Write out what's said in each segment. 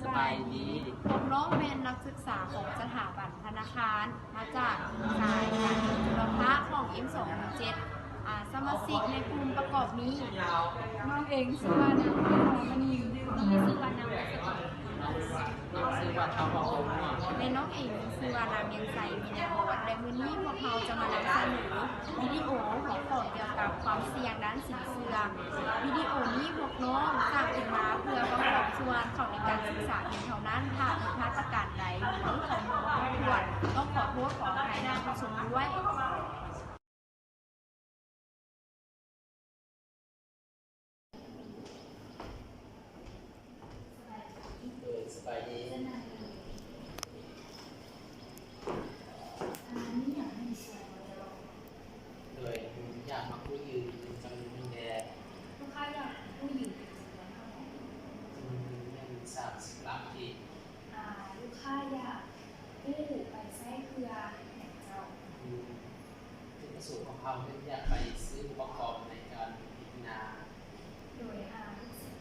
ສະບາຍດີ. ພວກນ້ອງແມ່ນນັກສຶກສາຂອງສະຖາບັນທະນາຄານ ມາຈາກສາຍການເງິນຈຸລະພາກຫ້ອງ ເອັມສອງໜຶ່ງເຈັດ ອາ ສະມາຊິກໃນກຸ່ມປະກອບມີ ນ້ອງເອງຊື່ວ່ານາງ ມະນີ ນ້ອງຊື່ວ່ານາງ ແລະ ນ້ອງເອງຊື່ວ່ານາງ ວຽງໄຊ ມີນາມວອດ ແລະ ມື້ນີ້ພວກເຮົາຈະມານຳສະເໜີວິດີໂອຫົວຂໍ້ກ່ຽວກັບຄວາມສ່ຽງດ້ານສິນເຊື່ອ. ວິດີໂອນີ້ພວກນ້ອງສ້າງຂຶ້ນມາເພື່ອປະກອບສ່ວນເຂົ້າໃນການສຶກສາພຽງເທົ່ານັ້ນ. ຖ້າຜິດພາດປະການໃດ ຫຼື ຂໍ້ມູນບໍ່ຄົບຖ້ວນ ຕ້ອງຂໍໂທດຂໍອະໄພນຳຜູ້ຊົມດ້ວຍ. ໂດຍ ສະບາຍດີ. ໂດຍ ຢາກມາກູ້ຢືມເງິນຈຳນວນໜຶ່ງແດ່. ລູກຄ້າຢາກກູ້ຢືມເງິນຈຳນວນເທົ່າໃດ? ຈຳນວນໜຶ່ງແມ່ນສາມສິບລ້ານກີບ. ອາ ລູກຄ້າຢາກກູ້ໄປໃຊ້ເພື່ອຫຍັງເຈົ້າ? ອືມ ຈຸດປະສົງຂອງເຮົາແມ່ນຢາກໄປຊື້ອຸປະກອນໃນການເຮັດນາ. ໂດຍ ອາ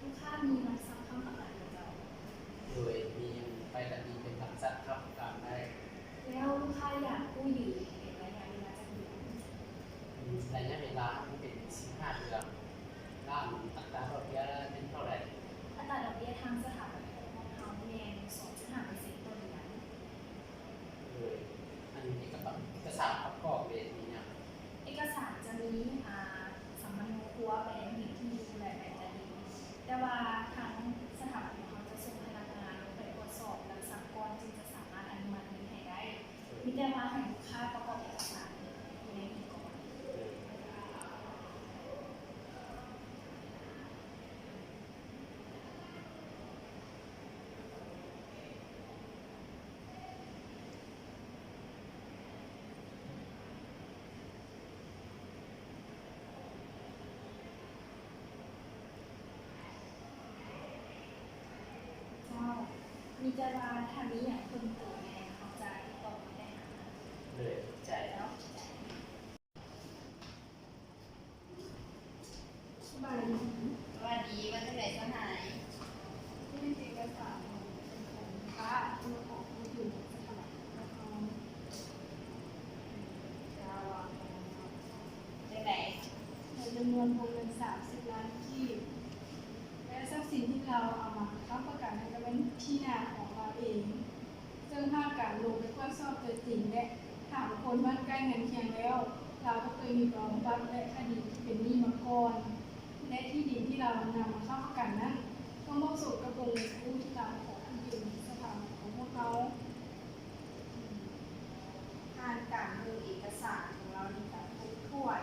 ລູກຄ້າມີຫຼັກຊັບຄ້ຳປະກັນບໍ່ເຈົ້າ? ໂດຍ ມີ ໃບຕາດີເປັນຫຼັກຊັບຄ້ຳປະກັນໄດ້. ແລ້ວລູກຄ້າຢາກກູ້ຢືມເປັນໄລຍະເວລາຈັກເດືອນ? ອືມ ໄລຍະເວລາມັນເປັນສິບຫ້າເດືອນ. ແລ້ວອັດຕາດອກເບ້ຍເປັນເທົ່າໃດ? ອັດຕາດອກເບ້ຍທາງສະຖາບັນຂອງພວກເຮົາແມ່ນສອງຈຸດຫ້າເປີເຊັນຕໍ່ເດືອນ. ໂດຍ ອັນເອກະປະ ເອກະສານປະກອບເດ ມີຫຍັງ? ເອກະສານຈະມີ ອາ ສຳມະໂນຄົວ ໃບອະນຸຍາດທີ່ຢູ່ ແລະ ໃບຕາດິນ. ແຕ່ວ່າທາງສະຖາບັນຂອງເຮົາຈະສົ່ງພະນັກງານລົງໄປກວດສອບຫຼັກຊັບກ່ອນ ຈຶ່ງຈະສາມາດອະນຸມັດເງິນໃຫ້ໄດ້. ມີແຕ່ວ່າໃຫ້ລູກຄ້າປະກອບເອກະສານໃນນີ້ກ່ອນ. ເຈົ້າ ມີແຕ່ວ່າຖ້າມີຫຍັງເພີ່ມເຕີມແມ່ນເຮົາຈະຕິດຕໍ່ໄປຫາ. ໂດຍ ຂອບໃຈ. ເຈົ້າ ຂອບໃຈ. ສະບາຍດີ. ສະຫວັດດີ ວ່າຈັ່ງໃດສະຫາຍ? ນີ້ເປັນເອກະສານຂອງລູກຄ້າທີ່ມາຂໍກູ້ຢືມສະຖາບັນຂອງພວກເຮົາ. ຈັ່ງໃດ? ໃນຈຳນວນວົງເງິນສາມສິບລ້ານກີບ ແລະ ຊັບສິນທີ່ລາວເອົາມາຄ້ຳປະກັນນັ້ນກໍແມ່ນທີ່ນາຂອງລາວເອງ. ເຊິ່ງຫາກການລົງໄປກວດສອບຕົວຈິງ ແລະ ຖາມຄົນບ້ານໃກ້ເຮືອນຄຽງແລ້ວ, ລາວກໍເຄີຍມີປະຫວັດ ແລະ ຄະດີທີ່ເປັນໜີ້ມາກ່ອນ ແລະ ທີ່ດິນທີ່ລາວນຳມາຄ້ຳປະກັນນັ້ນ ກໍເໝາະສົມກັບວົງເງິນກູ້ທີ່ລາວຂໍກູ້ຢືມສະຖາບັນຂອງພວກເຮົາ. ຜ່ານການເບິ່ງເອກະສານຂອງລາວນີ້ກໍຄົບຖ້ວນ.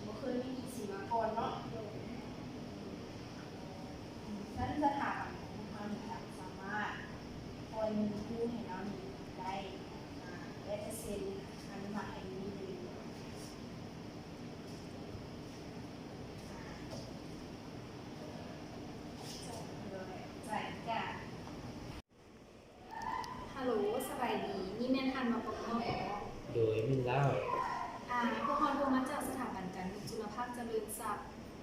ບໍ່ເຄີຍມີໜີ້ສິນມາກ່ອນເນາະ. ໂດຍ. ຊັ້ນສະຖາບັນຂອງພວກເຮົານີ້ກໍສາມາດປ່ອຍເງິນກູ້ໃຫ້ລາວນີ້ໄດ້ ອ່າ ແລະ ຈະເຊັນອະນຸມັດໃຫ້ມື້ນີ້ເລີຍ. ອ່າ ໂດຍ ໃຈກະ ຮັລໂຫຼ ສະບາຍດີ ນີ້ແມ່ນທ່ານ ມະປະໂມດ ບໍ່? ໂດຍ ແມ່ນແລ້ວ. ອາ ພວກເຮົາໂທມາຈາກສະຖາບັນການເງິນຈຸລະພາກຈະເລີນຊັບ.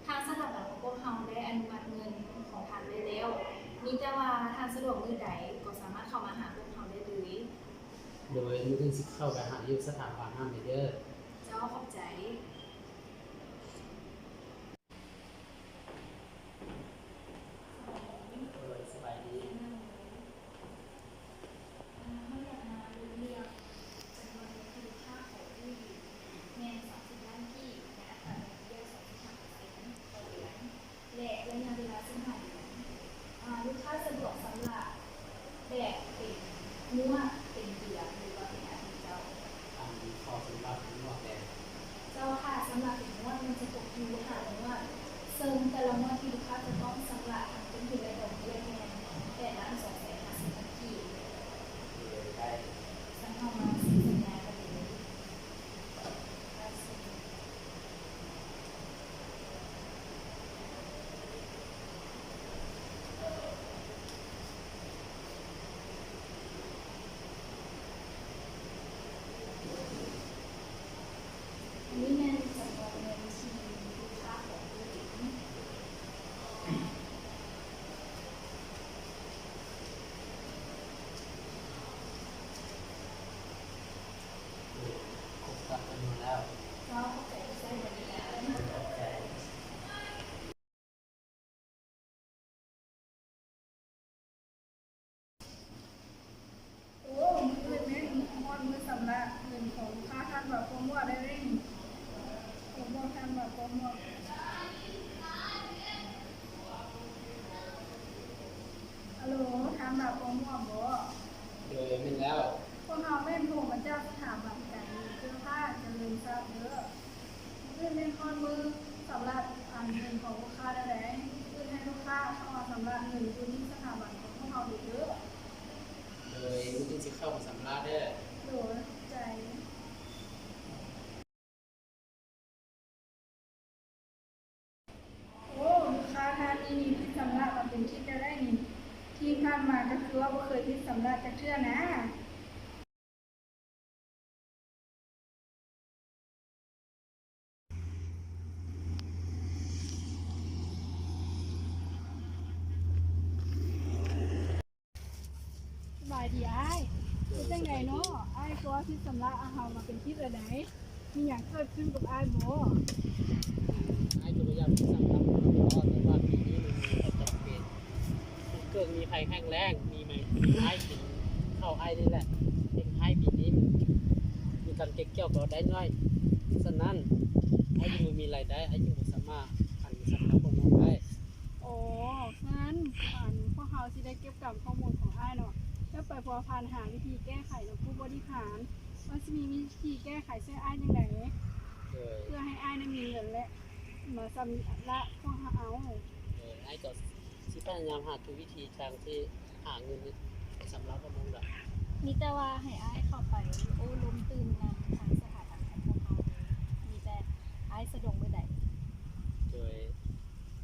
ທາງສະຖາບັນຂອງພວກເຮົາໄດ້ອະນຸມັດເງິນຂອງທ່ານໄວ້ແລ້ວ. ມີແຕ່ວ່າທ່ານສະດວກມື້ໃດກໍສາມາດເຂົ້າມາຫາພວກເຮົາໄດ້ເລີຍ. ໂດຍ ມື້ອື່ນຊິເຂົ້າໄປຫາຢູ່ສະຖາບັນຫັ້ນເດີ. ເຈົ້າ ຂອບໃຈ. ໂດຍ ສະບາຍດີ. ເຮົາຢາກມາລົງເລື່ອງຈຳນວນເງິນທີ່ລູກຄ້າຂໍກູ້ຢືມແມ່ນສາມສິບລ້ານກີບ ແລະ ອັດຕາດອກເບ້ຍສອງຈຸດຫ້າເປີເຊັນຕໍ່ເດືອນ ແລະ ໄລຍະເວລາສິບຫ້າເດືອນ. ອາ ລູກຄ້າສະດວກຊຳລະແບບເປັນງວດ ເປັນເດືອນ ຫຼືວ່າເປັນອາທິດເຈົ້າ? ອັນ ຂໍສຳລັບເປັນງວດແດ່. ເຈົ້າ ຖ້າ ນະ ບໍ່ມ່ວນບໍ? ໂດຍ ແມ່ນແລ້ວ. ພວກເຮົາແມ່ນໂທມາຈາກສະຖາບັນການເງິນຈຸລະພາກຈະເລີນຊັບເດີ. ມື້ອື່ນແມ່ນຮອດມື້ສຳລະເງິນຂອງລູກຄ້າແລ້ວໃດ໋. ມື້ອື່ນໃຫ້ລູກຄ້າເຂົ້າມາສຳລະເງິນຢູ່ທີ່ສະຖາບັນຂອງພວກເຮົາເດີ. ໂດຍ ມື້ອື່ນຊິເຂົ້າມາສຳລະເດີ. ໂດຍ ຂອບໃຈ. ໂອ້ ລູກຄ້າທ່ານນີ້ນີ້ຜິດຊຳລະມາເປັນທິດແລ້ວໃດ໋ນີ້. ທີ່ຜ່ານມາກໍຄືວ່າບໍ່ເຄີຍຜິດຊຳລະຈັກເທື່ອນະ. ສະບາຍດີອ້າຍ. ເປັນຈັ່ງໃດເນາະ? ອ້າຍຄືວ່າຜິດຊຳລະເຮົາມາເປັນທິດແລ້ວໃດ໋. ມີຫຍັງເກີດຂຶ້ນກັບອ້າຍບໍ? ອ້າຍກໍບໍ່ຢາກມີສັງຄະດອກ ແຕ່ວ່າປີນີ້ມັນມີຄວາມຈຳເປັນ. ເກີດມີໄພແຫ້ງແລ້ງ, ມີໄມ້, ມີໄມ້ກິນເຂົ້າອ້າຍນີ້ແຫຼະ. ເຮັດໃຫ້ປີນີ້ມີການເກັບກ່ຽວກໍໄດ້ໜ້ອຍ. ສະນັ້ນ ອ້າຍຈຶ່ງບໍ່ມີລາຍໄດ້, ອ້າຍຈຶ່ງບໍ່ສາມາດ ອັນ ສຳລັບພວກນ້ອງໄດ້. ໂອ້ ສະນັ້ນ ອັນ ພວກເຮົາຊິໄດ້ເກັບກຳຂໍ້ມູນຂອງອ້າຍເນາະ ແລ້ວໄປພົວພັນຫາວິທີແກ້ໄຂນຳຜູ້ບໍລິຫານ ວ່າຊິມີວິທີແກ້ໄຂຊ່ວຍອ້າຍຈັ່ງໃດ ເພື່ອໃຫ້ອ້າຍໄດ້ມີເງິນ ແລະ ມາຊຳລະພວກເຮົາ. ເອີ ອ້າຍກໍຊິພະຍາຍາມຫາທຸກວິທີທາງທີ່ຫາເງິນຊຳລະພວກນ້ອງດອກ. ມີແຕ່ວ່າໃຫ້ອ້າຍເຂົ້າໄປໂອ້ລົມຕື່ມນຳທາງສະຖາບັນຂອງພວກເຮົາເລີຍ. ມີແຕ່ອ້າຍສະດວກມື້ໃດ. ໂດຍ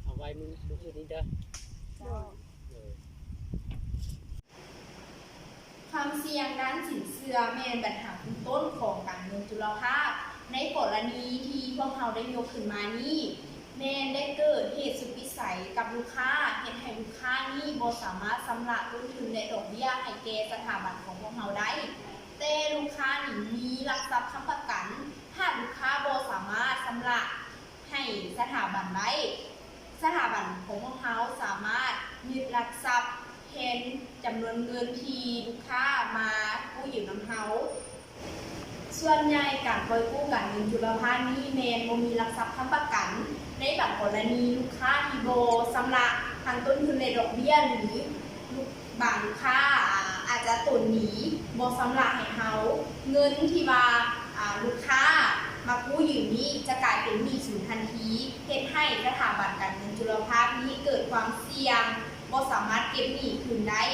ເອົາໄວ້ມື້ ມື້ອື່ນນີ້ເດີ. ເຈົ້າ. ໂດຍ. ຄວາມສ່ຽງດ້ານສິນເຊື່ອແມ່ນບັນຫາເບື້ອງຕົ້ນຂອງການເງິນຈຸລະພາກ. ໃນກໍລະນີທີ່ພວກເຮົາໄດ້ຍົກຂຶ້ນມານີ້ ແມ່ນໄດ້ເກີດເຫດສຸດວິໄສກັບລູກຄ້າ, ເຮັດໃຫ້ລູກຄ້ານີ້ບໍ່ສາມາດຊຳລະຕົ້ນທຶນ ແລະ ດອກເບ້ຍໃຫ້ແກ່ສະຖາບັນຂອງພວກເຮົາໄດ້. ແຕ່ລູກຄ້ານີ້ມີຫຼັກຊັບຄ້ຳປະກັນ, ຫາກລູກຄ້າບໍ່ສາມາດຊຳລະ ໃຫ້ສະຖາບັນໄດ້, ສະຖາບັນຂອງພວກເຮົາສາມາດຍຶດຫຼັກຊັບແທນຈຳນວນເງິນທີ່ລູກຄ້າມາກູ້ຢືມນຳເຮົາ. ສ່ວນໃຫຍ່ການປ່ອຍກູ້ການເງິນຈຸລະພາກນີ້ແມ່ນບໍ່ມີຫຼັກຊັບຄ້ຳປະກັນ. ໃນບາງກໍລະນີ ລູກຄ້າທີ່ບໍ່ຊຳລະທັງຕົ້ນທຶນ ແລະ ດອກເບ້ຍ ຫຼື ລູກ ບາງລູກຄ້າ ອາ ອາດຈະຕົນໜີ ບໍ່ຊຳລະໃຫ້ເຮົາ. ເງິນທີ່ວ່າ ອາ ລູກຄ້າມາກູ້ຢືມນີ້ຈະກາຍເປັນໜີ້ສິນທັນທີ, ເຮັດໃຫ້ສະຖາບັນການເງິນຈຸລະພາກນີ້ເກີດຄວາມສ່ຽງ ບໍ່ສາມາດເກັບໜີ້ຄືນໄດ້.